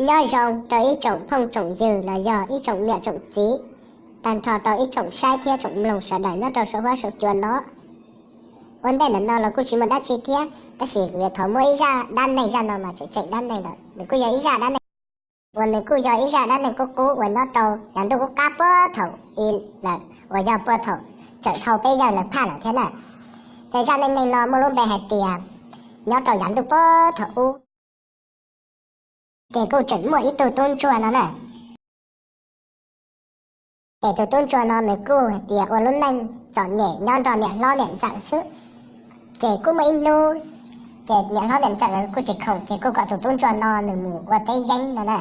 Nyob zoo rau ib tsoom phooj tsoom ywg los yog ib tsoom niam tsoom txiv, tag nrho rau ib tsoom saib thiab tsoom mloog sawv daws nyob rau saum huab saum cua no. Ua ntej ntawm no los kuj tsis muaj dab tsi thiab, tab sis kuv yuav thov muab ib zaj dab neeg, zaj no mas tseem tseem dab neeg lawm, nws kuj yog ib zaj dab neeg uas nws kuj yog ib zaj dab neeg qub qub uas nyob rau yav ntuj qub qab puag thaum i lawm uas yog puag thaum txawm dhau peb yawg lawv phaj lawm thiab na. Ces zaj neej neeg no muaj lub npe hais tias nyob rau yav ntuj puag thaum ub, ces kuj tseem muaj ib tug tub ntsuag no na. Ces tus tub ntsuag no nws kuj hais tias ua lub neej txom nyem nyob nrog niam hlob niam ntxawm xwb. Ces kuj muaj ib hnub, ces niam hlob niam ntxawm kuj tsis khoom, ces kuj kom tus tub ntsuag no nws mus ua teb yeeb no na.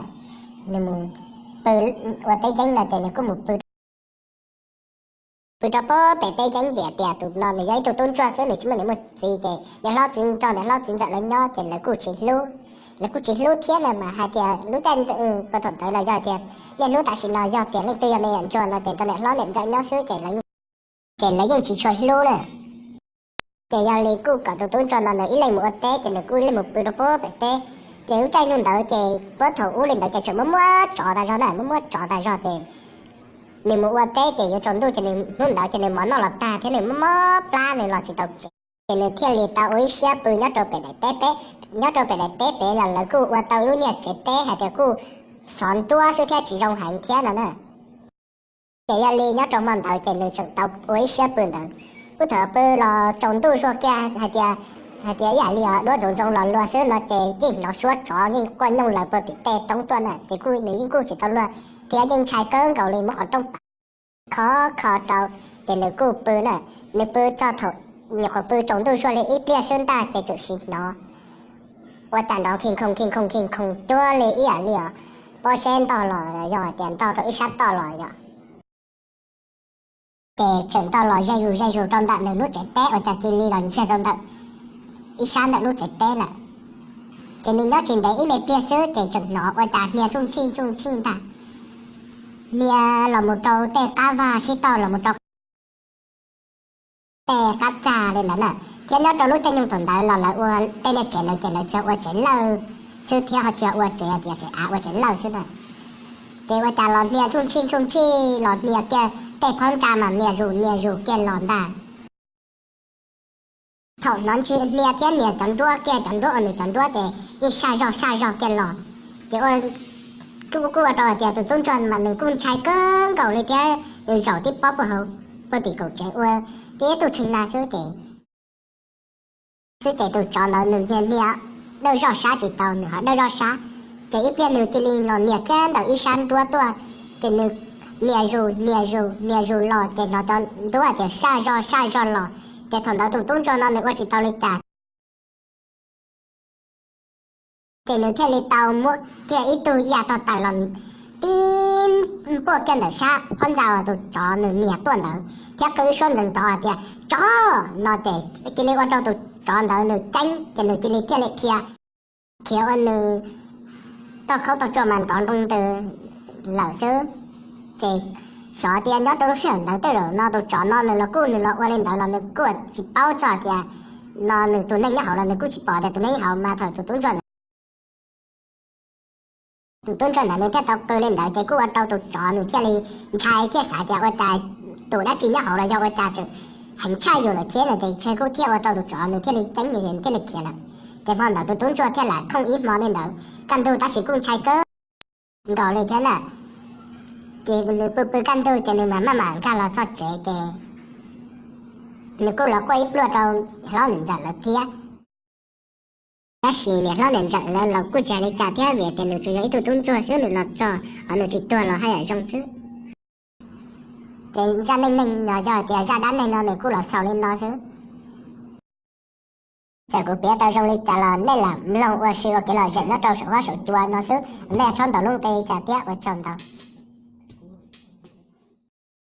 Nws mus pw ua teb yeeb no ces nws kuj mus pw pw rau pem teb yeeb vim tias tus no nws yog ib tug tub ntsuag xwb, nws tsis muaj niam muaj txiv, ces niam hlob txiv nrog niam hlob txiv ntxawm lawv nyob ces lawv kuj tsis hlub, lawv kuj tsis hlub thiab na. Mas hais tias lub caij puag thaum ntawd los yog tias niaj hnub tam sim no yog tias leej twg yog me nyuam ntsuag no ces nrog niam hlob niam ntxawm nyob xwb ces lawv yeej tsis tshua hlub na. Ces yog li kuj kom tus tub ntsuag no nws ib leeg mus ua teb, ces nws kuj ib leeg mus pw rau pem teb. Ces lub caij nyoog ntawd ces puag thaum ub li ntawd ces tseem muaj muab tsov tas zog na, muab muab tsov tas zog ces nws mus ua teb ces yuav tsaus ntuj ces nws hnub ntawd ces nws mov noj los tag thiab nws mob mob plab nws los tsis tau tsev, ces nws thiaj li tau ua ib siab pw nyob rau pem daim teb pem, nyob rau pem daim teb pem los lawv kuj ua tau lub niag tsev teb hais tias kuj xov nruab xwb thiab tsis zoo heev thiab no na. Ces yog li nyob rau hmo ntawd ces nws tseem tau ua ib siab pw ntawd. Puag thaum pw los tsaus ntuj zuag kiag hais tias, hais tias ib yam li duab ntxoov ntxoo los luag xwb no ces yeej hnov suab tsov yeej quaj nyooj lawm puag tim tej roob tuaj na, ces kuj nws yeej kuj tsis tau luag thiab yeej ntshai kawg nkaus li muab qhov rooj pam khov kho rau, ces nws kuj pw na. Nws pw txog thaum nyuam qhuav pw tsaus ntuj zuag li ib pliag xwb ntag ces txawm sim hnov ua cas nrov khi nkhoos khi nkhoos khi nkhoos cuag li ib yam li os pob zeb ntog los yog hais tias ntog rau ib sab toj los yog, ces tseem ntog los ze zus ze zus rau ntawm nws lub tsev teb ua cas cia li los ntsiag rau ntawm ib sab ntawm lub tsev teb lawm. Ces nws nyob tsis ntev ib me pliag xwb ces tseem hnov ua cas hnia tsuj ntxhij tsuj ntxhij ntag, hnia los mus rau tej qab vag sib toj los mus rau tej qab tsag li ntawd na. Thiab nyob rau lub caij nyoog thaum ntawd los lawv ua tej niag tsev ntawd ces lawv tsuas ua tsev lawj xwb thiab ho tsis ua tsev tias tsev av, ua tsev lawj xwb na. Ces ua cas los hnia tsuj ntxhij tsuj ntxhij los hnia kiag tej phab ntsa mas hnia zus hnia zus kiag los ntag. Thaum hnov hnia thiab hnia cov nruab kiag, cov nruab uas nws cov nruab ces yeej saj zog saj zog kiag los, ces kuj ua rau hais tias tus tub ntsuag mas nws kuj ntshai kawg nkaus li thiab nws zaum tib pob puag hauv, puag tim kaum tsev ua tib tug tshee na xwb ces xwb ces tus tsov ntawd nws hnia hnia dawj zoj sab tsis tau, nws ho dawj zoj sab, ces ib pliag nws cia li los hnia kiag ntawm ib sab nruab tuaj, ces nws hnia zus hnia zus hnia zus los ces hnov cov nruab tias saj zog saj zog los, ces thaum ntawd tus tub ntsuag no nws ua tsis tau li cas, ces nws thiaj li tau muab kiag ib tug ya tog tawm los tib npuaj kiag ntawm sab phab ntsa uas tus tsov nws hnia tuaj ntawd thiab qw ib suab nrov nrov hais tias tsov no ces cia li ua rau tus tsov ntawd nws ceeb ces nws cia li thiaj li khiav, khiav ua nws toj khaub toj tsuag mas nrov nroo ntws lawm xwb. Ces xyov tias nyob rau lub sij hawm ntawd tej zaum no tus tsov no nws los kuj nws los ua li ntawd los nws kuj tsis paub txog tias no nws tus neeg nyob hauv los nws kuj tsis pom tias tus neeg nyob hauv mas thaum tus tub ntsuag tus tub ntsuag ntawd nws thiaj tau qw li ntawd ces kuj ua rau tus tsov nws thiaj li ntshai thiaj xav tias ua cas tus dab tsi nyob hauv los yog ua cas tseem heev tshaj yus lawm thiab no ces ntshe kuj thiaj ua rau tus tsov nws thiaj li ceeb nws thiaj li khiav lawm. Ces hmo ntawd tus tub ntsuag thiaj lam thooj ib hmo li ntawd kaj ntug tab sis kuj ntshai kawg nkaus li thiab na. Ces nws pw pw kaj ntug ces nws mam maj mam nkag los txog tsev ces nws kuj los quaj ib pluag rau hlob niam ntxawm lawv thiab. Tab sis niam hlob niam ntxawm lawv los kuj tsis hais li cas thiab vim tias nws tsuas yog ib tug tub ntsuag xwb, nws los txog ho nws tsis tuag los haj yam zoo xwb. Ces zaj neej neeg no yog tias zaj dab neeg no nws kuj los xaus li no xwb. Txawm kuv piav tau zoo li cas los nej lam mloog ua si ua kev lom zem nyob rau saum huab saum cua no xwb, nej txhob ntaus lub nqi cas thiab ua tsaug ntau.